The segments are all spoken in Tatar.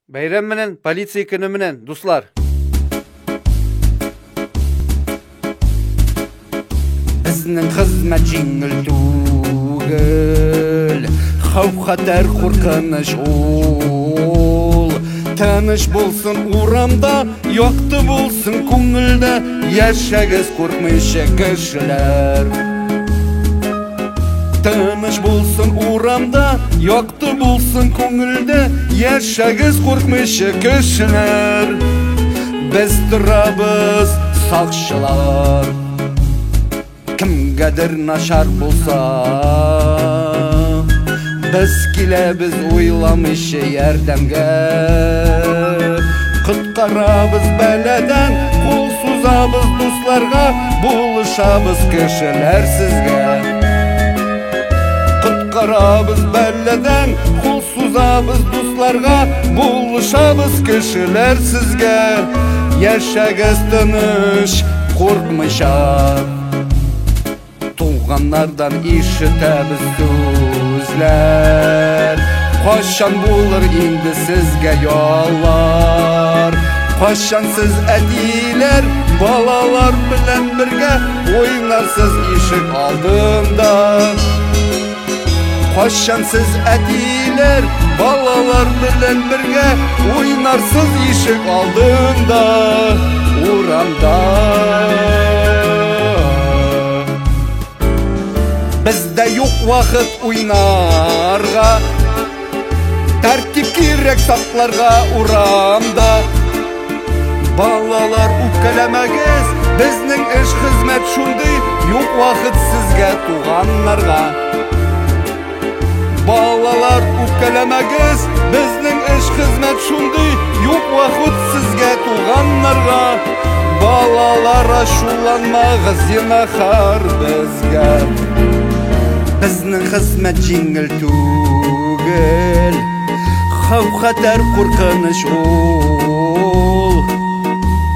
Бәйрәм менән, полиция көне менән, дуслар! Безнең хезмәт җиңел түгел, хәүф-хәтәр куркыныч ул. Тыныч булсын урамда, якты булсын күңелдә, яшәгез куркмыйча кешеләр. Тыныч булсын урамда, якты булсын күңелдә, яшәгез куркмыйча кешеләр. Без торабыз сакчылар. Кемгәдер начар булса, без киләбез уйламыйча ярдәмгә. Коткарабыз бәладән, кул сузабыз дусларга, булышабыз кешеләр сезгә. Коткарабыз бәладән, кул сузабыз дусларга, булышабыз кешеләр сезгә. Яшәгез тыныч, куркмыйча. Туганнардан ишетәбез сүзләр. Кайчан булыр инде сезгә яллар? Кайчан сез әтиләр, балалар белән бергә уйнарсыз ишек алдында? Кайчан сез әтиләр, балалар белән бергә уйнарсыз ишек алдында, урамда? Бездә юк вакыт уйнарга, тәртип кирәк сакларга урамда. Балалар, үпкәләмәгез, безнең эш хезмәт шундый, юк вакыт сезгә туганнарга. Балалар, үпкәләмәгез, безнең эш хезмәт шундый, юк вакыт сезгә туганнарга. Балалар, ачуланмагыз, зинһар безгә. Безнең хезмәт җиңел түгел, хәүф-хәтәр куркыныч ул.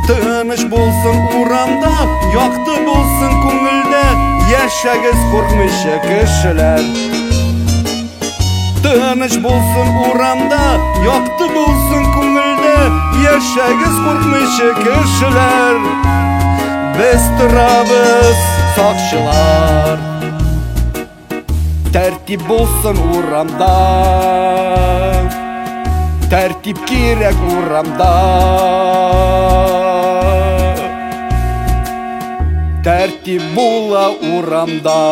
Тыныч булсын урамда, якты булсын күңелдә, яшәгез куркмыйча кешеләр. Тыныч булсын урамда, якты булсын күңелдә, яшәгез куркмыйча кешеләр. Без торабыз сакчылар. Тәртип булсын урамда, тәртип кирәк урамда. Тәртип була урамда.